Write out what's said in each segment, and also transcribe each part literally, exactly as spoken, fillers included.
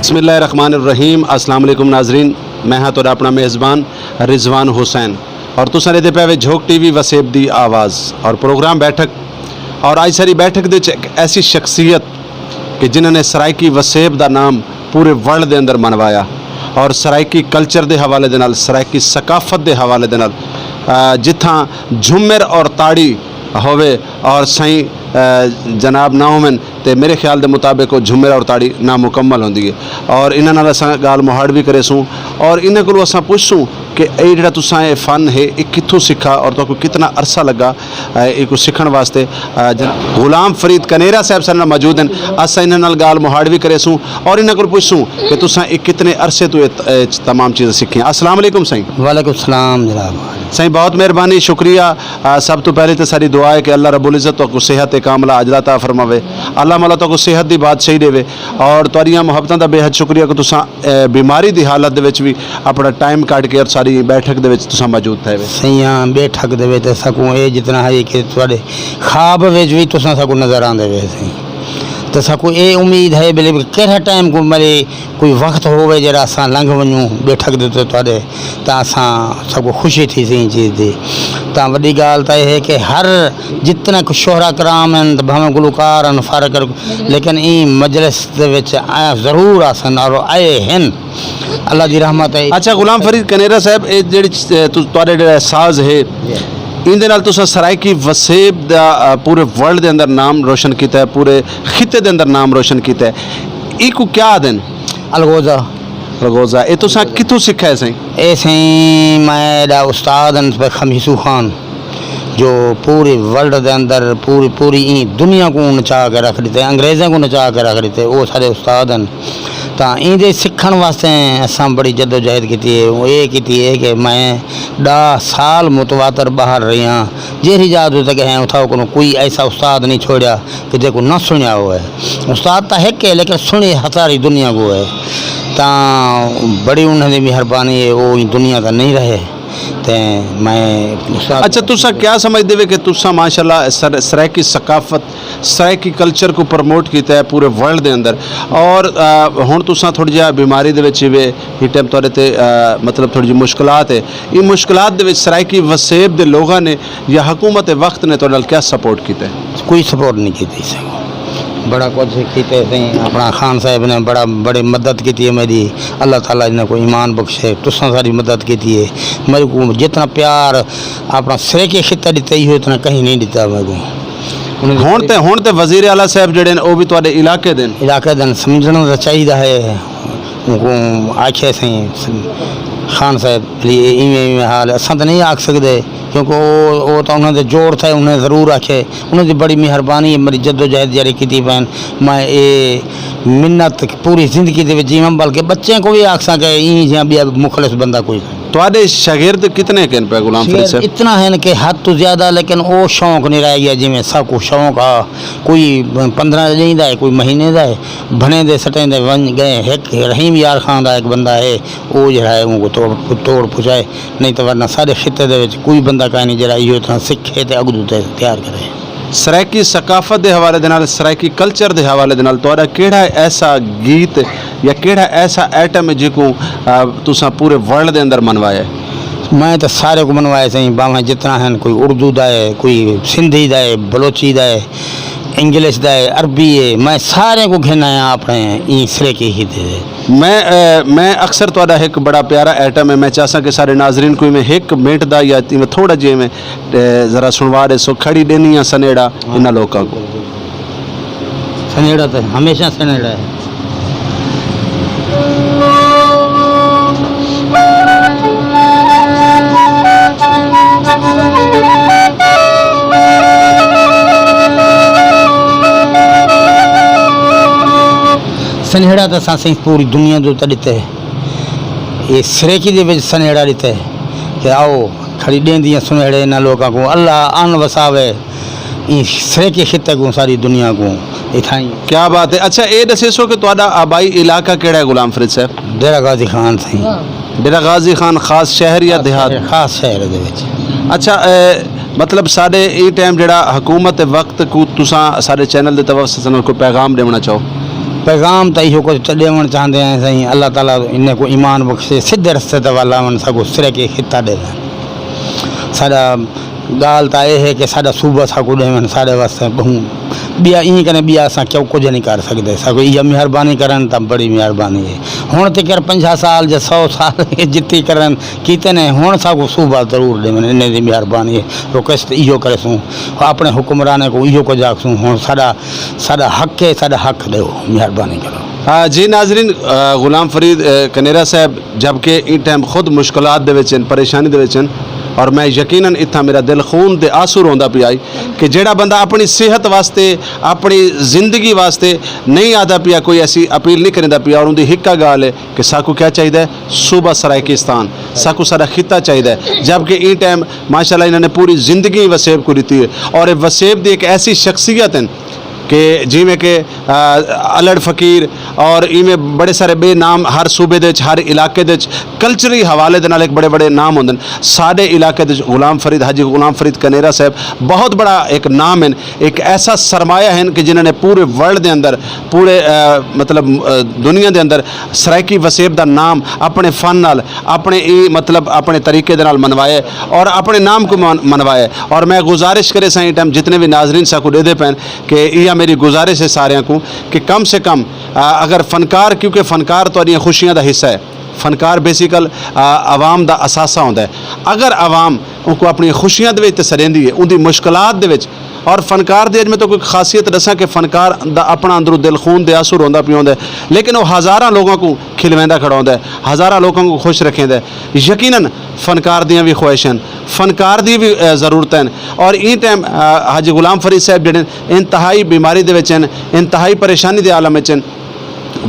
بسم اللہ الرحمن الرحیم۔ السلام علیکم ناظرین، میں ہاں تہاݙا اپݨا میزبان رضوان حسین اور تساں ݙیہدے پئے وے جھوک ٹی وی وسیب دی آواز اور پروگرام بیٹھک۔ اور اڄ ساری بیٹھک دے وچ ایک ایسی شخصیت کہ جنہاں نے سرائیکی وسیب دا نام پورے ورلڈ دے اندر منوایا اور سرائیکی کلچر دے حوالے دے نال، سرائیکی ثقافت دے حوالے دے نال، آ، جتھاں جھمر اور تاڑی ہووے اور سائیں، آ، جناب نہ ہوون تے میرے خیال دے مطابق او جھمر اور تاڑی نامکمل ہوندی ہے۔ اور انہاں نال اساں ڳالھ مہاڑ وی کریسوں اور انہاں کولوں اساں پچھسوں کہ اے جیڑھا تساں اے فن ہے، اے کتھوں سکھا اور تہاکوں کتنا عرصہ لڳا، اے، اے کوں سکھݨ واسطے؟ آ، جناب غلام فرید کنیرا صاحب ساݙے نال موجود ہن، اساں انہاں نال ڳالھ مہاڑ وی کریسوں اور انہاں کولوں پچھسوں کہ تساں اے کتنے عرصے توں اے، اے تمام چیزاں سکھیاں۔ السلام علیکم سائیں۔ وعلیکم السلام جناب۔ سائیں بہت مہربانی، شکریہ۔ آ، سب توں پہلے تے ساری دعا ہے کہ اللہ رب العزت تہاکوں صحت کاملہ عاجلہ عطا فرماوے۔ اللہ مولا تہاکوں صحت دی بادشاہی ݙیوے اور تہاݙیاں محبتاں دا بے حد شکریہ کہ تساں، اے، بیماری دی حالت دے وچ وی اپݨا ٹائم کڈھ کے اور ساری بیٹھک دے وچ تساں موجود تھئے وے۔ سئیاں، بیٹھک دے وچ ساکوں اے جتنا ہے کہ تہاݙے خواب وچ وی تساں ساکوں نظر آندے وے سئیں۔ تے ساکوں اے امید ہے بلے کہ کیڑھا ٹائم کو مرے کوئی وقت ہووے جیڑھا اساں لنگھ ونڄوں بیٹھک دے تے تہاݙے، تاں اساں ساکوں خوشی تھیسی ایں چیز دی۔ تاں وݙی ڳالھ تاں اے ہے کہ ہر جتنے کو شعراء کرام ہن، بھاویں گلوکار ہن، فارغ کر، لیکن ایں مجلس دے وچ آ ضرور آسن اور آئے ہن۔ اللہ دی رحمت ہے۔ اچھا غلام فرید کنیرا صاحب، اے جیڑھی چ-، تو-، تہاݙے جیڑھا ساز ہے، ایندے نال تساں سرائیکی وسیب دا، آ، پورے ورلڈ دے اندر نام روشن کیتا ہے، پورے خطے دے اندر نام روشن کیتا ہے، ایکوں کیا آہدن؟ الغوزہ۔ الغوزہ، اے تساں کتھوں سکھا ہے سائیں؟ اے سائیں، میں دا استاد ہن خمیسو خان، جو پوری ورلڈ دے اندر پوری، پوری ایں دنیا کوں نچا کے رکھ ݙتے، انگریزاں کوں نچا کے رکھ ݙتے، او سارے استاد ہن۔ تاں ایندے سکھݨ واسطے اساں بڑی جدوجہد کیتی ہے۔ اے کیتی ہے کہ میں ݙاہ سال متواتر ٻاہر رہیاں، جیڑھی جاہ توں تک ہیں اتھاں کنوں کوئی ایسا استاد نہیں چھوڑیا کہ جیکوں نہ سݨیا ہوئے۔ استاد تاں ہک ہے لیکن سݨی ساری دنیا کوں ہے۔ تاں بڑی انہاں دی مہربانی ہے، او ایں دنیا تے نہیں رہے۔ تے میں استاد اچھا، تساں کیا سمجھدے وے کہ تساں ماشاءاللہ سر-، سرائیکی ثقافت، سرائیکی کلچر کوں پروموٹ کیتا ہے پورے ورلڈ دے اندر، اور، آ، ہݨ تساں تھوڑی جہا بیماری دے وچ وے، ہی ٹائم تہاݙے تے، آ، مطلب تھوڑی جہی مشکلات ہے، ایں مشکلات دے وچ سرائیکی وسیب دے لوگاں نے یا حکومت وقت نے تہاݙے نال کیا سپورٹ کیتا ہے؟ کوئی سپورٹ نہیں کیتی سائیں۔ بڑا کچھ کیتے سائیں، اپݨا خان صاحب نے بڑا، بڑی مدد کیتی ہے میری۔ اللہ تعالیٰ انہاں کوں ایمان بخشے۔ تساں ساری مدد کیتی ہے، میرے کو جتنا پیار اپݨا سرائیکی خطہ ݙتا ہی ہو، اتنا کہیں نہیں ݙتا میرے کو۔ ہݨ تے، ہݨ تے وزیر اعلیٰ صاحب جڑے نے، او بھی تہاݙے علاقے دے نے۔ علاقے دے نے، سمجھݨا تاں چاہیدا ہے۔ اونکوں آکھیا سئیں خان صاحب، بھئی ایویں ایویں حال ہے، اساں تاں نہیں آکھ سڳدے، کیونکہ او، او تاں انہاں دے جوڑ تھئے، انہاں ضرور آکھے، انہاں دی بڑی مہربانی ہے، میری جدوجہد جاری کیتی پئن۔ میں اے منت پوری زندگی دے وچ جیواں، بلکہ بچیں کوں وی آکھساں کہ ایں جیہاں ٻیا مخلص بندہ کوئی۔ تہاݙے شاگرد کتنے کن پئے غلام فرید شاگرد صاحب؟ اتنا ہن کہ حد توں زیادہ، لیکن او شوق نہیں رہ ڳیا جیویں ساکوں شوق ہا۔ کوئی پندرہ ݙینہہ دا ہے، کوئی مہینے دا ہے، بھݨیندے سٹیندے ونڄ ڳئے۔ ہک رحیم یار خان دا ہک بندہ ہے، او جیڑھا ہے اونکوں توڑ، توڑ پڄائے، نہیں تاں ورنہ سارے خطے دے وچ کوئی بندہ کائنی جیڑھا ایہو طرح سکھے تے اڳوں تے تیار کرے۔ سرائیکی ثقافت دے حوالے دے نال، سرائیکی کلچر دے حوالے دے نال تہاݙا کیڑھا ایسا گیت یا کیڑھا ایسا آئٹم ہے جیکوں، آ، تساں پورے ورلڈ دے اندر منوایا ہے؟ میں تاں سارے کوں منوایا سئیں، بھاویں جتنا ہن، کوئی اردو دا ہے، کوئی سندھی دا ہے، بلوچی دا ہے، انگلش دا ہے، عربی ہے، میں سارے کوں گھن آیا اپݨے ایں سرائیکی خطے دے۔ میں، اے، میں اکثر تہاݙا ہک بڑا پیارا آئٹم ہے، میں چاہساں کہ سارے ناظرین کوں ایویں ہک منٹ دا یا ایویں تھوڑا جیہا ایویں، اے، ذرا سݨوا ݙیسو، کھڑی ݙینی آں سنیڑا انہاں لوکاں کوں۔ سنیڑا تے ہمیشہ سنیڑا ہے۔ سنہڑا تاں اساں سئیں پوری دنیا دے اتے ݙتے۔ اے سرائیکی دے وچ سنہڑا ݙتے کہ آؤ کھڑی ݙیندیاں سنہڑے انہاں لوکاں کوں، اللہ ان وساوے ایں سرائیکی خطے کوں، ساری دنیا کوں اتھائیں۔ کیا بات ہے۔ اچھا، اے ݙسیسو کہ تہاݙا آبائی علاقہ کیڑھا ہے غلام فرید صاحب؟ ڈیرہ غازی خان سئیں۔ ڈیرہ غازی خان خاص شہر یا دیہات؟ خاص شہر دے وچ۔ اچھا، اے، مطلب ساݙے ایں ٹائم جیڑھا حکومت وقت کوں تساں ساݙے چینل دے توسط نال کوئی پیغام ݙیوݨا چاہو؟ پیغام تاں ایہو کجھ تے ݙیوݨ چاہندے ہیں سائیں، اللہ تعالیٰ انہیں کوں ایمان بخشے، سدھے رستے تے ول آوݨ، ساکوں سرائیکی خطہ ݙیون۔ ساݙا ڳالھ تاں اے ہے کہ ساݙا صوبہ ساکوں ݙیون، ساݙے واسطے ٻہوں ٻیا ایں کنے ٻیا اساں کیوں کجھ نہیں کر سڳدے۔ ساکوں ایہا مہربانی کرن تاں بڑی مہربانی ہے۔ ہݨ تکر پنجاہ سال یا سو سال جتی کرن کیتے نے، ہݨ ساکوں صوبہ ضرور ݙیون، انہیں دی مہربانی ہے۔ ریکویسٹ ایہو کریسوں، اپݨے حکمرانیں کوں ایہو کجھ آکھسوں، ہݨ ساݙا ساݙا حق ہے، ساݙا حق ݙیو، مہربانی کرو۔ آ، جی ناظرین، آ، غلام فرید، آ، کنیرا صاحب جبکہ ایں ٹائم خود مشکلات دے وچ ہن، پریشانی دے وچ ہن، اور میں یقیناً اتھاں میرا دل خون دے آنسو روندا پیا آئی کہ جیڑھا بندہ اپݨی صحت واسطے، اپݨی زندگی واسطے نہیں آہدا پیا، کوئی ایسی اپیل نہیں کریندا پیا، اور اوندی ہکا ڳالھ ہے کہ ساکوں کیا چاہیدا ہے؟ صوبہ سرائیکستان، ساکوں ساݙا خطہ چاہیدا ہے۔ جبکہ ایں ٹائم ماشاءاللہ انہاں نے پوری زندگی وسیب کوں ݙتی ہے، اور اے وسیب دی ایک ایسی شخصیت ہن کہ جیویں کہ، آ، الڑ فقیر اور ایویں بڑے سارے ٻئے نام ہر صوبے دے وچ، ہر علاقے دے وچ کلچری حوالے دے نال ہک بڑے بڑے نام ہوندن۔ ساݙے علاقے دے وچ غلام فرید، حاجی غلام فرید کنیرا صاحب بہت بڑا ایک نام ہن، ایک ایسا سرمایہ ہن کہ جنہاں نے پورے ورلڈ دے اندر، پورے، آ، مطلب، آ، دنیا دے اندر سرائیکی وسیب دا نام اپݨے فن نال، اپݨے ای مطلب اپݨے طریقے دے نال منوایا ہے اور اپݨے نام کوں من-، منوایا ہے۔ اور میں گزارش کریساں ایں ٹائم جتنے وی ناظرین ساکوں ݙیہدے پئن کہ ایہا میری گزارش ہے ساریاں کوں کہ کم سے کم، آ، اگر فنکار، کیونکہ فنکار تہاݙیاں خوشیاں دا حصہ ہے، فنکار بیسیکل، آ، عوام دا اثاثہ ہوندا ہے۔ اگر عوام اونکوں اپݨیاں خوشیاں دے وچ تے سݙیندی ہے، اوندی مشکلات دے وچ، اور فنکار دی اڄ میں تہاکوں ہک خاصیت ݙساں کہ فنکار دا اپݨا اندروں دل خون دے آنسو روندا پیا ہوندا ہے، لیکن او ہزاراں لوکاں کوں کھلویندا کھڑا ہوندا ہے، ہزاراں لوکاں کوں خوش رکھیندا ہے۔ یقیناً فنکار دیاں وی خواہش ہن، فنکار دی وی، آ، ضرورت ہن، اور ایں ٹائم، آ، حاجی غلام فرید صاحب جیڑھے ہن، انتہائی بیماری دے وچ ہن، انتہائی پریشانی دے عالم وچ ہن۔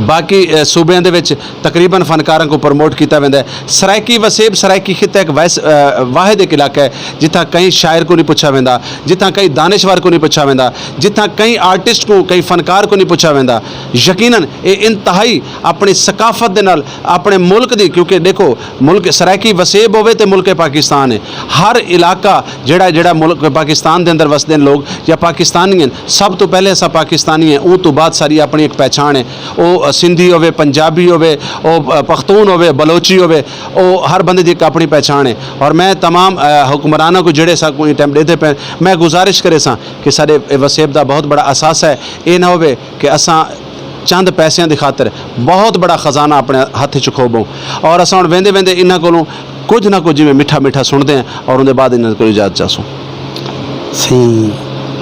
باقی، آ، صوبیاں دے وچ تقریباً فنکاراں کوں پروموٹ کیتا ویندا ہے۔ سرائیکی وسیب، سرائیکی خطہ ہک ویس-، آ، واحد ہک علاقہ ہے جتھاں کہیں شاعر کوں نہیں پچھا ویندا، جتھاں کہیں دانشور کوں نہیں پچھا ویندا، جتھاں کہیں آرٹسٹ کوں، کہیں فنکار کوں نہیں پچھا ویندا۔ یقیناً اے انتہائی اپݨی ثقافت دے نال اپݨے ملک دی، کیونکہ ݙیکھو، ملک سرائیکی وسیب ہووے تے ملک پاکستان ہے۔ ہر علاقہ جیڑھا، جیڑھا ملک پاکستان دے اندر وسدے ہن لوگ یا پاکستانی ہن، سب توں پہلے اساں پاکستانی ہیں، اوں توں بعد ساݙی اپݨی ہک پہچاݨ ہے۔ او سندھی ہووے، پنجابی ہووے، او پختون ہووے، بلوچی ہووے، او ہر بندے دی ہک اپݨی پہچاݨ ہے۔ اور میں تمام، آ، حکمراناں کوں جیڑھے ساکوں ایں ٹائم ݙیہدے پئن، میں گزارش کریساں کہ ساݙے اے وسیب دا بہت بڑا اثاثہ ہے۔ اے نہ ہووے کہ اساں چند پیسیاں دی خاطر بہت بڑا خزانہ اپݨے ہتھ وچ کھو ٻہوں۔ اور اساں ہݨ ویندے ویندے انہاں کولوں کجھ نہ کجھ جیویں مٹھا مٹھا سݨدے ہیں اور اوندے بعد انہاں کولوں اجازت چاہسوں۔ سئیں،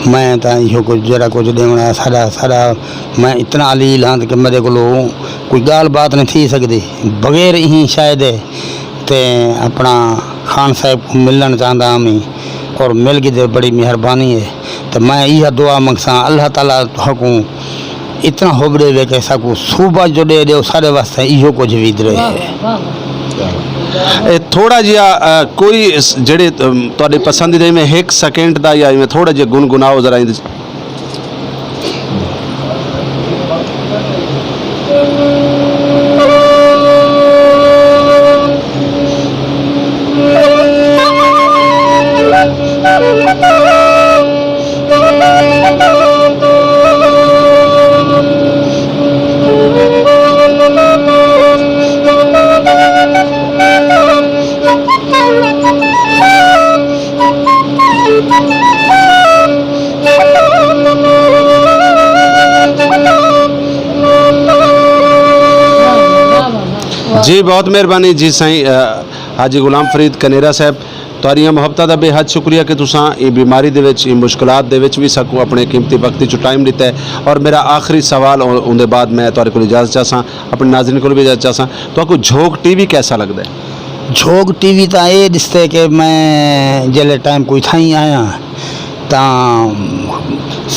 میں تاں ایہو کجھ، جیڑھا کجھ ݙیوݨا ہے، ساݙا، ساݙا، میں اتنا علیل ہاں کہ میݙے کولوں کوئی ڳالھ بات نہیں تھی سڳدی۔ بغیر ایں شاید تے اپݨا خان صاحب کوں ملݨ چاہندا ہاں میں، اور مل ڳئے تے بڑی مہربانی ہے۔ تے میں ایہا دعا منگساں، اللہ تعالیٰ تہاکوں اتنا حب ݙیوے کہ ساکوں صوبہ جو ݙے ݙیو، ساݙے واسطے ایہو کجھ ودھ رہے۔ اے تھوڑا جیہا، آ، کوئی اس جیڑھے، ام، تہاݙے پسندیدہ ایویں ہک سیکنڈ دا یا ایویں تھوڑا جیہا گنگناؤ ذرا ایندے۔ جی، بہت مہربانی جی سائیں، آ، حاجی غلام فرید کنیرا صاحب، تہاݙیاں محبتاں دا بے حد شکریہ کہ تساں ایں بیماری دے وچ، ایں مشکلات دے وچ وی ساکوں اپݨے قیمتی وقت وچوں ٹائم ݙتا ہے۔ اور میرا آخری سوال، او-، اوندے بعد میں تہاݙے کول اجازت چاہساں، اپݨے ناظرین کول وی اجازت چاہساں، تہاکوں جھوک ٹی وی کیسا لڳدا ہے؟ جھوک ٹی وی تاں اے ݙسدے کہ میں جیلے ٹائم کوئی تھائیں آیاں تاں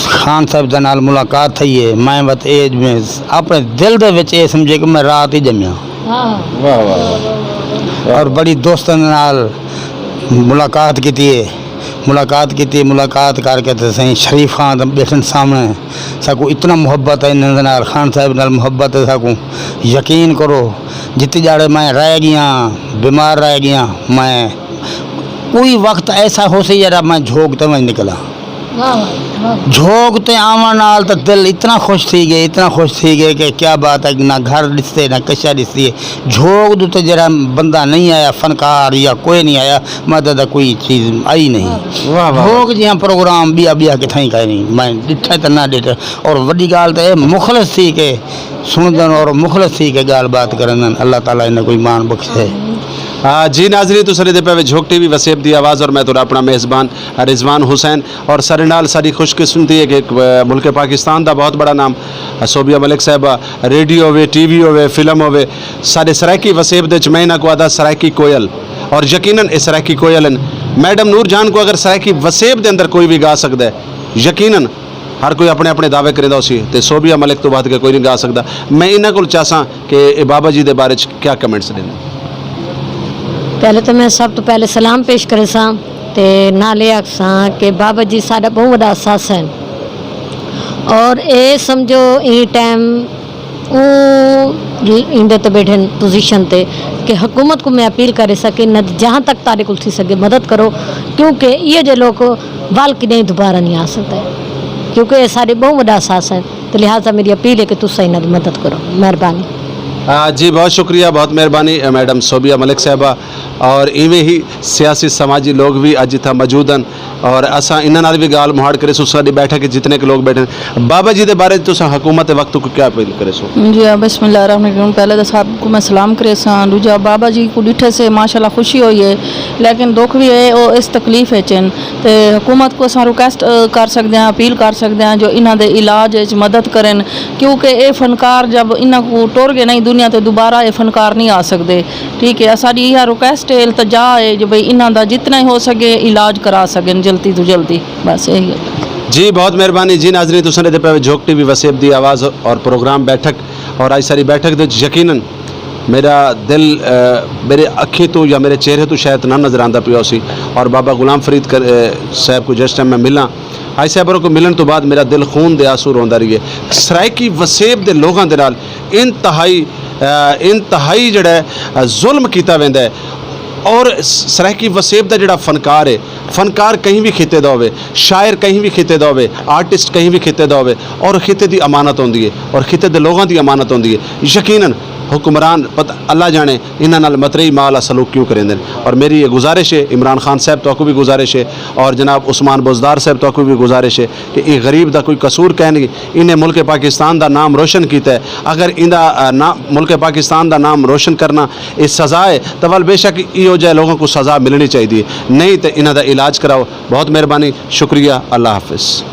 خان صاحب دے نال ملاقات تھئی ہے، میں وت اے میں اپݨے دل دے وچ اے سمجھے کہ میں رات ہی ڄمیا۔ واہ، واہ، واہ۔ اور بڑی دوستاں دے نال ملاقات کیتی ہے، ملاقات کیتی، ملاقات کر کے تے سائیں شریف خان تے ٻیٹھن سامݨے، ساکوں اتنا محبت ہے انہاں دے نال، خان صاحب نال محبت ہے ساکوں، یقین کرو۔ جتنے ڄاڑے میں رہ ڳیاں، بیمار رہ ڳیاں، میں کوئی وقت ایسا ہوسی جیڑھا میں جھوک تے ونڄ نکلاں۔ جھوک تے آوݨ نال تاں دل اتنا خوش تھی ڳئے، اتنا خوش تھی ڳئے کہ کیا بات ہے، نہ گھر ݙسدے نہ کشا ݙسدی ہے۔ جھوک دے تے جیڑھا بندہ نہیں آیا، فنکار یا کوئی نہیں آیا، مدد دا کوئی چیز آئی نہیں۔ واہ، واہ، واہ۔ جھوک جیہاں پروگرام ٻیا ٻیا کتھائیں کائے نہیں، میں ݙٹھا تے نہ ݙٹھا۔ اور وݙی ڳالھ تے اے مخلص تھی کے سݨدن اور مخلص تھی کے ڳالھ بات کرندن۔ اللہ تعالیٰ انہیں کوئی مان بخشے۔ آ، جی ناظرین، تساں ݙیہدے پئے وے جھوک ٹی وی وسیب دی آواز اور میں تہاݙا اپݨا میزبان رضوان حسین۔ اور ساݙے نال ساݙی خوش قسمتی ہے کہ، آ، ملک پاکستان دا بہت بڑا نام، آ، صوبیہ ملک صاحبہ، ریڈیو ہووے، ٹی وی ہووے، فلم ہووے، ساݙے سرائیکی وسیب دے وچ میں انہاں کوں آہدا سرائیکی کوئل، اور یقیناً اے سرائیکی کوئل ہن۔ میڈم نور جان کوں اگر سرائیکی وسیب دے اندر کوئی وی ڳا سڳدا ہے، یقیناً ہر کوئی اپݨے اپݨے دعوے کریندا ہوسی، تے صوبیہ ملک توں ودھ کے کوئی نہیں ڳا سڳدا۔ میں انہاں کول چاہساں کہ اے بابا جی دے بارے چ کیا کمنٹس ݙیندن۔ پہلے تو میں سب تو پہلے سلام پیش کریساں تے نال اے آکھساں کہ بابا جی ساݙا ٻہوں وݙا اثاثہ ہن، اور اے سمجھو ایں ٹائم اوں ایندے تے ٻیٹھن پوزیشن تے کہ حکومت کوں میں اپیل کریساں کہ انہاں دی جہاں تک تہاݙے کول تھی سڳے مدد کرو، کیونکہ ایہو جے لوک ول کݙاہیں دوبارہ نہیں آ سڳدے، کیونکہ اے ساݙے ٻہوں وݙا اثاثہ ہن۔ تے لہٰذا میݙی اپیل ہے کہ تساں انہاں دی مدد کرو۔ مہربانی۔ آ، جی، بہت شکریہ، بہت مہربانی، اے میڈم صوبیہ ملک صاحبہ۔ اور ایویں ہی سیاسی سماجی لوگ وی اڄ اتھاں موجود ہن اور اساں انہاں نال وی ڳالھ مہاڑ کریسوں، ساݙی بیٹھک وچ جتنے کہ لوگ ٻیٹھے ہن۔ بابا جی دے بارے وچ تساں حکومت وقت کوں کیا اپیل کریسو؟ جی ہاں، بسم اللہ الرحمن الرحیم۔ پہلے تاں سب کوں میں سلام کریساں، ݙوجھا بابا جی کوں ݙٹھے سے ماشاءاللہ خوشی ہوئی ہے، لیکن دکھ وی ہے، او اس تکلیف وچ ہن۔ تے حکومت کوں اساں ریکویسٹ، آ، کر سڳدے ہاں، اپیل کر سڳدے ہاں جو انہاں دے علاج وچ مدد کرن، کیونکہ اے فنکار جب انہاں کوں ٹر ڳئے نہیں دنیا تے، دوبارہ اے فنکار نہیں آ سڳدے۔ ٹھیک ہے، اساݙی ایہا ریکویسٹ ہے، التجا ہے جو بھئی انہاں دا جتنا ہی ہو سڳے علاج کرا سڳن جلدی توں جلدی، بس ایہی ہے۔ جی، بہت مہربانی۔ جی ناظرین، تساں ݙیہدے پئے وے جھوک ٹی وی وسیب دی آواز اور پروگرام بیٹھک، اور اڄ ساݙی بیٹھک دے وچ یقیناً میرا دل، آ، میرے اکھیں توں یا میرے چہرے توں شاید نہ نظر آندا پیا ہوسی۔ اور بابا غلام فرید کر-، آ، صاحب کوں جس ٹائم میں ملاں، آئی صاحب ہوراں کوں ملݨ توں بعد میرا دل خون دے آنسو روندا رہیے۔ سرائیکی وسیب دے لوگاں دے نال انتہائی، آ، انتہائی جڑا ہے، آ، ظلم کیتا ویندا ہے۔ اور س-، سرائیکی وسیب دا جڑا فنکار ہے، فنکار کہیں وی خطے دا ہووے، شاعر کہیں وی خطے دا ہووے، آرٹسٹ کہیں وی خطے دا ہووے، اور خطے دی امانت ہوندی ہے اور خطے دے لوگاں دی امانت ہوندی ہے۔ یقیناً حکمران پتہ اللہ جانے انہاں نال مترئی ماء آلا سلوک کیوں کریندن۔ اور میری یہ گزارش ہے، عمران خان صاحب تہاکوں وی گزارش ہے، اور جناب عثمان بزدار صاحب تہاکوں وی گزارش ہے کہ ایں غریب دا کوئی قصور کائنی، انہیں ملک پاکستان دا نام روشن کیتا ہے۔ اگر ایندا، آ، نام، ملک پاکستان دا نام روشن کرنا اے سزا ہے، تاں ول بے شک ایہو جہے لوگاں کوں سزا ملݨی چاہیدی ہے، نہیں تے انہاں دا علاج کراؤ۔ بہت مہربانی، شکریہ، اللہ حافظ۔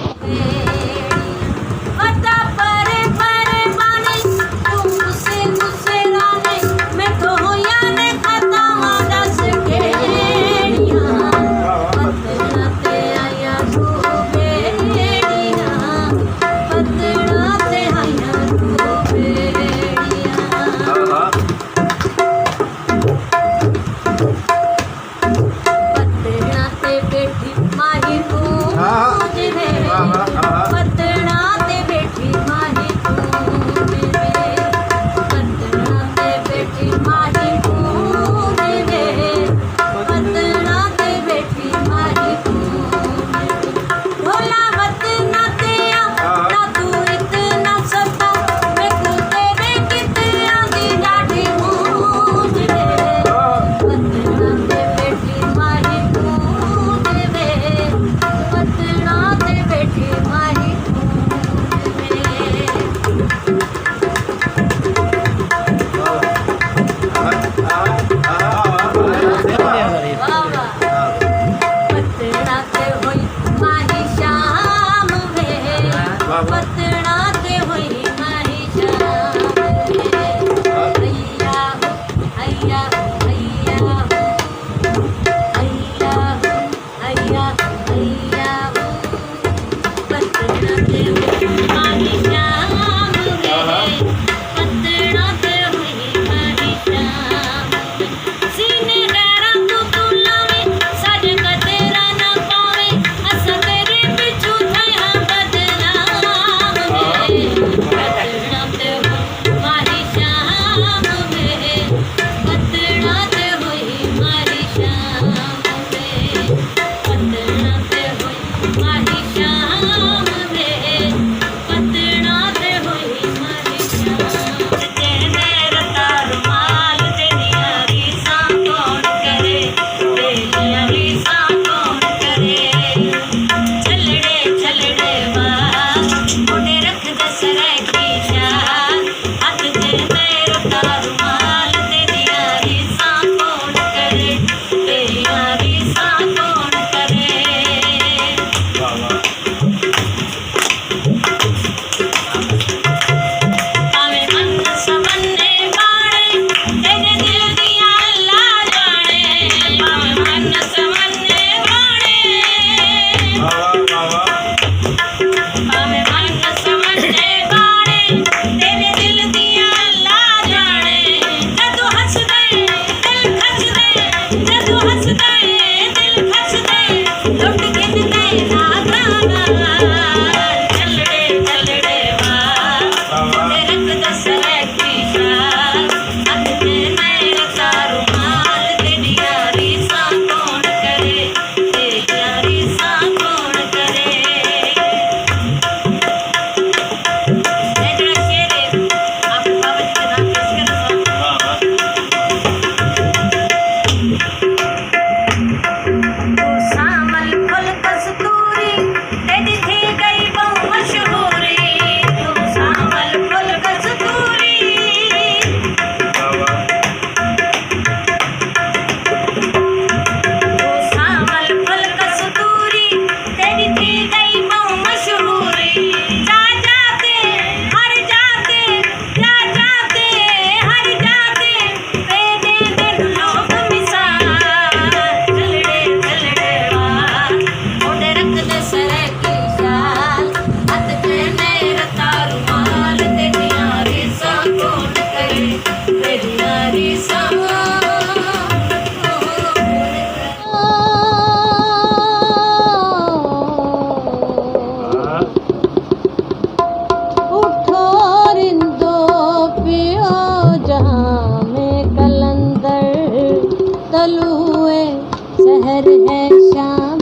شام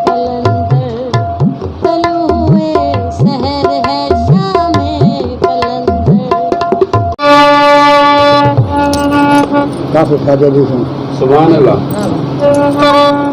قلندر، طلوع سحر ہے شام قلندر۔ کافی فائدے دی سن۔ سبحان اللہ۔